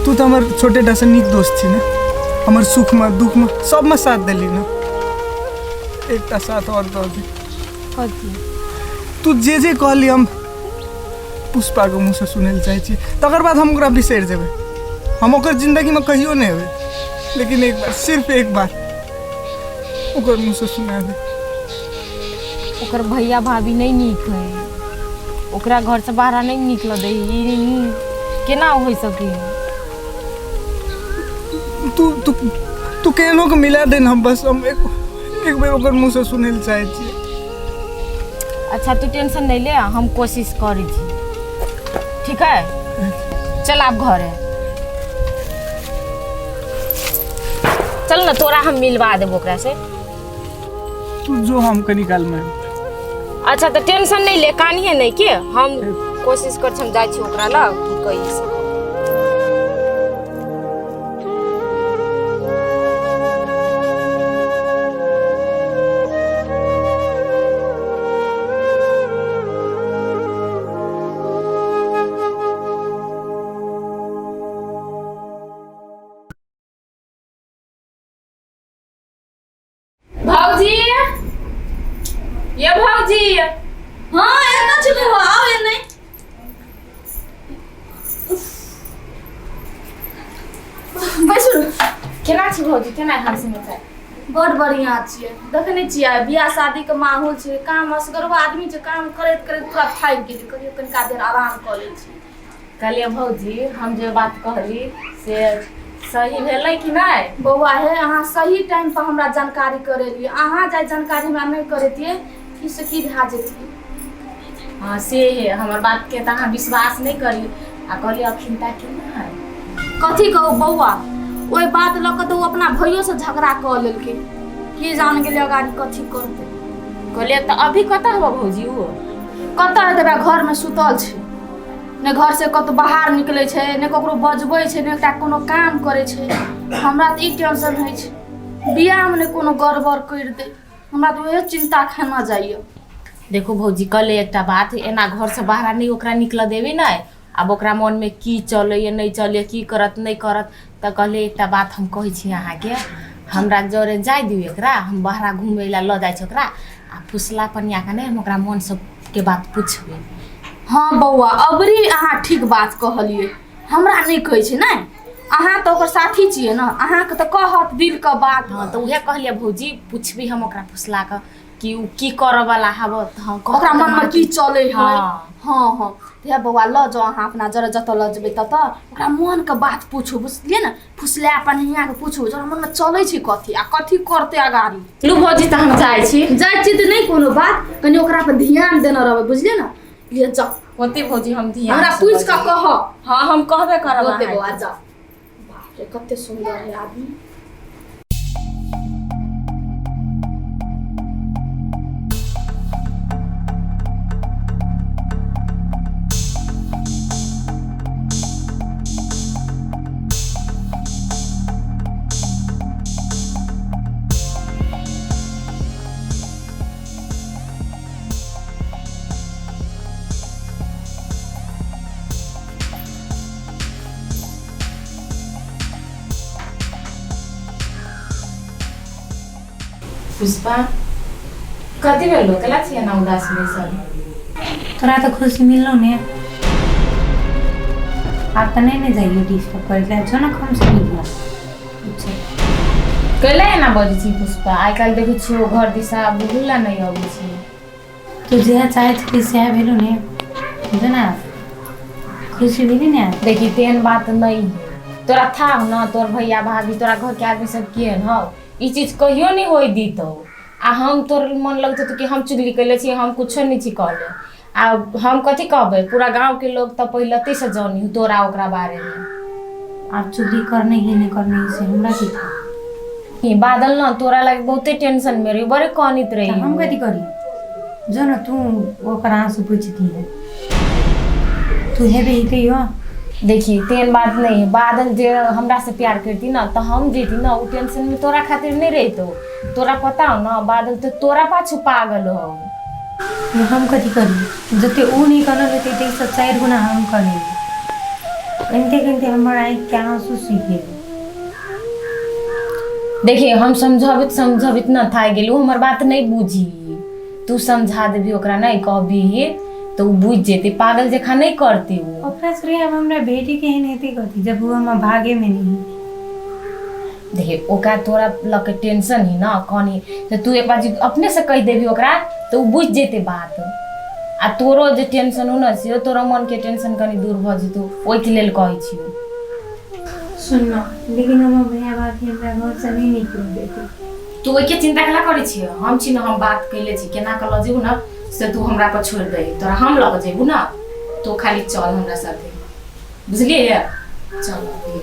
तू तऽ हमर छोटे टा से नीक दोस्त छी ने, हमर सुखमे दुखमे सबमे साथ देली ने, एकटा साथ आओर दऽ दे। कथी? तू जे जे कहली हम पुष्पाके मुँहसँ सुनै लए चाहै छी, तकर बाद हम ओकरा बिसरि जेबै, हम ओकर जिन्दगीमे कहियो नहि एबै, लेकिन एक बार, सिर्फ एक बार ओकर मुँहसँ सुना दे। ओकर भैया भाभी नहि नीक है, ओकरा घरसँ बाहर नहि निकलऽ दै, ई केना होइ सकै? तू तू तू केहनो के मिला दे हम बस हम एक एक बेर ओकर मुँहसँ सुनै लए चाहै छियै। अच्छा तू टेंशन नहीं ले, हम कोशिश करै छी, ठीक है? चल आब घरे चल ना, तोरा हम मिलवा देबो ओकरा से। तू जो, हम कनी काल में। अच्छा तऽ टेंशन नहीं ले, कानिहे नहीं के, हम कोशिश कर हम जाइ छी ओकरा लग की कही से। भौजी, ये भौजी। हाँ, एना छी बौआ, आओ एने। बैसू। केना छी भौजी, केना हाल समाचार? बड़ बढ़िया छियै। देखने छियै बियाह शादी के माहौल छै, काम असगरवा आदमी छै, काम करैत करैत पूरा थाकि गेली, कहियो कनिका देर आराम कऽ लै छी। कहलियै भौजी, हम जे बात कहली से सही भेलै कि नहि? बौआ हे, अहाँ सही टाइम पर हमरा जानकारी करेलियै। अहाँ जाय जानकारी हमरा नहि करेतियै, की से की भए जेतियै। हँ से हे, हमर बातके तऽ अहाँ विश्वास नहि करी। आ कहलियै अखिनता केना है? कथी कहू बौआ, ओहि बात लऽ कऽ तऽ ओ अपना भैयोसँ झगड़ा कऽ लेलकै, की जान गेलै अगाड़ी कथी करतै। कहलियै तऽ अभी कतऽ हबऽ भौजी? ओ कतऽ हेतै, घरमे सुतल छै। ने घरसँ कतहु बाहर निकलै छै, ने ककरो बजबै छै, ने एकटा कोनो काम करै छै। हमरा तऽ ई टेंशन होइ छै बियाहमे ने कोनो गड़बड़ करि दै, हमरा तऽ उएह चिन्ता खेना जाइए। देखू भौजी, कहले एकटा बात, एना घरसँ बाहर नहि ओकरा निकलऽ देबै ने, आब ओकरा मोनमे की चलैए नहि चलैए, की करत नहि करत। तऽ कहलियै एकटा बात हम कहै छी अहाँके, हमरा जरे जाय दियौ एकरा, हम बाहरा घुमै लए लऽ जाइ छी ओकरा, आ फुसला पनियाके नहि हम ओकरा मोन सबके बात पुछबै। हँ बौआ, अबरी अहाँ ठीक बात कहलियै। हमरा नहि कहै छै ने, अहाँ तऽ ओकर साथी छियै ने, अहाँके तऽ कहत दिलके बात। हँ तऽ उएह कहलियै भौजी, पुछबी हम ओकरा फुसला कऽ कि ओ की करऽ वाला हब, तऽ हम कहब। ओकरा तऽ मनमे माँ की चलै है। हँ। हँ हँ, तऽ बौआ लऽ जाउ अहाँ अपना जरे, जतऽ लऽ जेबै ततऽ ओकरा मोनके बात पूछू, बुझलियै ने? फुसला पन्हियाके पूछू जे ओकरा मनमे चलै छै कथी आ कथी करतै अगाड़ी। लू भौजी, तऽ हम जाइ छी। जाइ छी तऽ नहि कोनो बात, कनि ओकरा पर ध्यान देने रहबै, बुझलियै ने? लिए जाउ। होते भौजी, हम ध्यान हमरा से पूछि कऽ बजबै। कहब। हँ, हम कहबे करब होते अहाँके। बौआ जाउ। बाप रे, कते सुन्दर है आदमी। पुष्पा, कथी भेलो? केला छियै ना उदास बैसल? तोरा तऽ खुशी मिललो ने, आब तऽ नहि ने जाइयो डिस्टर्ब करै लए, छौ ने कम से मिललो। अच्छा कैला एना बजै छी पुष्पा? आइ काल्हि देखै छियौ घर दिशा बुझू ला नहि अबै छै। तू जएह चाहै छली सएह भेलो ने, जेना खुशी भेली ने? देखी, तेहन बात नहीं है। तोरा था न तोर भैया भाभी, तोरा घर के आदमी सब केहन हौ, ई चीज कहियो नहीं होई दीतौ। आ हम तोर मन लगतौ तो कि हम चुगली कैले छी? हम कुछो नहीं छी कहले। आ हम कथी कहबै, पूरा गांव के लोग तऽ पहिलते से जानी तोरा ओकरा बारे में। आब चुगली करने ही नहीं करने ही से हमरा की था? ई बादल न तोरा लागे बहुते टेंशन में रही, बड़े कानित तऽ रही। हम कथी करी? जो ने तू ओकर आँसू पूछि दिहे, तू हेबे ही कहियो। देखी, तेहन बात नहीं है। बादल जे हमरा से प्यार करती ना तऽ हम जेती ना, ओ टेंशन में तोरा खातिर नहीं रहितो। तोरा पता हो ना, बादल तो तोरा पाछू पागल हो। हम कथी करी? जते ऊ नहि करल हेतै ताहिसँ 4 गुना हम करने। कनिते कनिते हमर आँखिके आँसू सूखि गेलै। देखिए हम समझबैत समझबैत न थाकि गेली, ओ हमर बात नहि बुझी। तू समझा देबही ओकरा, नहि कहबही तऽ ओ बुझि जेतै, पागल जकाँ नहि करतै ओ। ओकरा थोड़े आब हमरा भेटैके एहन हेतै कथी जब ओ हमर भागेमे नहि है। देखिए ओकरा तोरा लऽ के टेंशन ही न कनी, तऽ तू एक बार जे अपने से कहि देबही ओकरा तऽ ओ बुझि जेतै बात, आ तोरो जे टेंशन हो ने सेहो तोरा मनके टेंशन कनी दूर भऽ जेतौ, ओहिके लेल कहै छियौ। सुन न, लेकिन हमर भैया भाभी हमरा घरसँ नहि निकलऽ देतै। तू ओहिके चिंता केला करै छियै? हम छी ने, हम बात कैले छी, केना कऽ लऽ जेबू ने से तू हमरा पर छोड़ि दही, तोरा हम लऽ कऽ जेबू ने, तू खाली चल हमरा साथे, बुझलियै? चल अभी।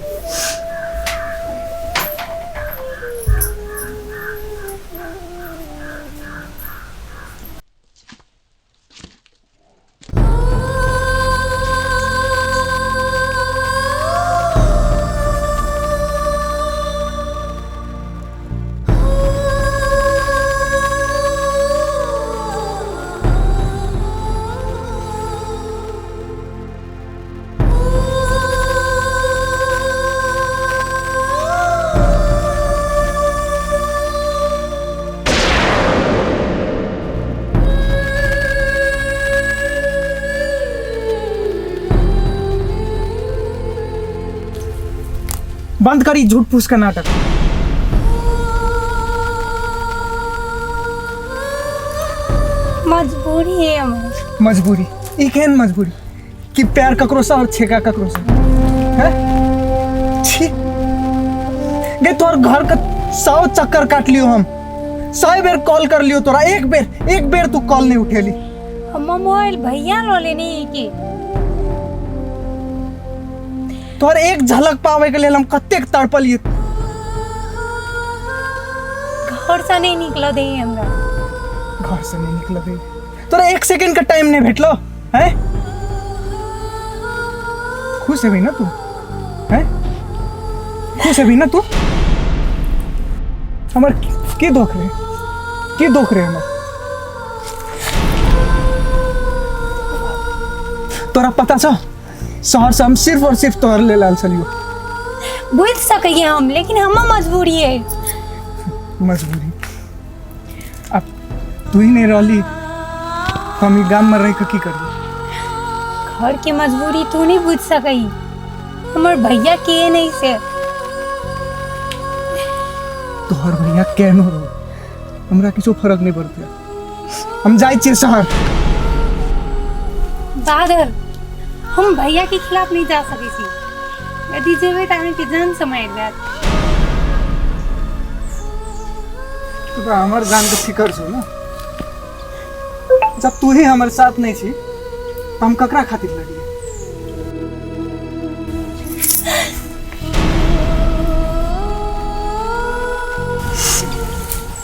बंद करी झूठ फूस का नाटक। मजबूरी है हमर। मजबूरी? ई केहन मजबूरी कि प्यार ककरो से और छेका ककरो से है? छी गे, तोहर घर का 100 चक्कर काट लियो हम, 100 बेर कॉल कर लियो तोरा, एक बेर तू कॉल नहीं उठेली। हमर मोबाइल भैया लो लेने है के। तोहर एक झलक पावे के लेल हम कतेक तड़पलिए। घर से नहीं निकल दे हमरा। घर से नहीं निकल दे तोरा? एक सेकंड का टाइम नहीं भेटलो है? खुश हेबी ना तू? हैं, खुश हेबी ना तू? हमर की दोख रे, की दोख रे हमर? तोरा पता छौ शहर से हम सिर्फ और सिर्फ तोहर लेल आयल छलियौ। बुझि सकैए हम, लेकिन हमर मजबूरी है। मजबूरी? अब तू ही नहीं रहली तो हम ई गाम में रह के की करबी? घर के मजबूरी तू नहीं बुझ सकई, हमर भैया के नहीं से। तोहर भैया केहनो रहो, हमरा किछो फर्क नहीं पड़तै। हम जाइ छियै शहर। बादल, हम भैया के खिलाफ नहीं जा सकै छी, यदि जेबै तऽ अहाँके जान से मारि देत। तू तऽ हमर जान के फिकर छौ ने? जब तू ही हमर साथ नहीं छी तो हम ककरा खातिर लड़िए?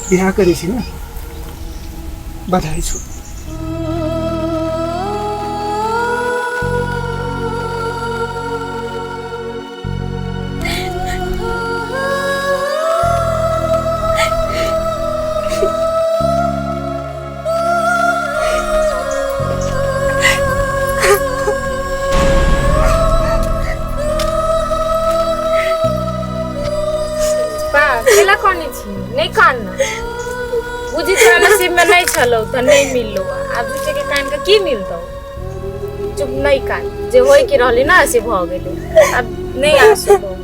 बियाह करै छी ने, बधाई छौ। केला कानै छी? नहि कान न, बुझी तोरा नसीब में नहीं छलो तऽ नहीं मिललो, आब झूठे के कान के की मिलतौ? चुप, नहीं कान, जे होय के रहले ना से भऽ गेलै, आब नहीं आंसू बहू।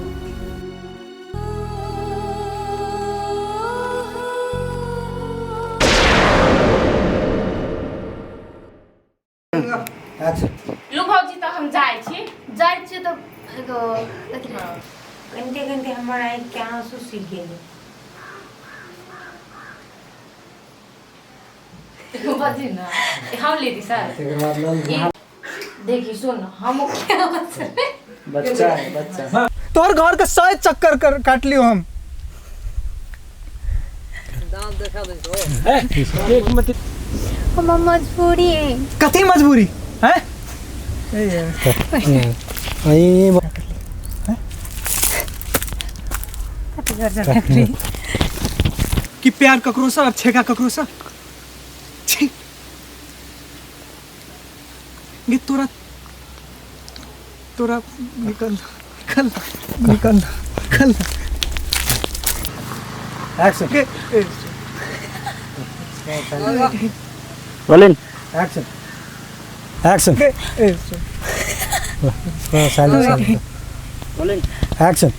लू भौजी, तऽ हम जाइ छी। जाइ छियै तऽ एगो अथी। कनिते कनिते हमर आँखिके आँसू सूखि गेलै। बजी ना, हम लेती सर। देखी सुन, हम बच्चा है बच्चा। तोहर घर के 100 चक्कर कर काट लियो हम। हमर मजबूरी है। कथी मजबूरी है? कथी घर से देखली? कि प्यार ककरो से और छेका ककरो से? छी गे, तोरा तोरा निकल निकल निकल निकल। एक्शन। के ए, रोलिंग। एक्शन। एक्शन। के ए, silence. Rolling. Action.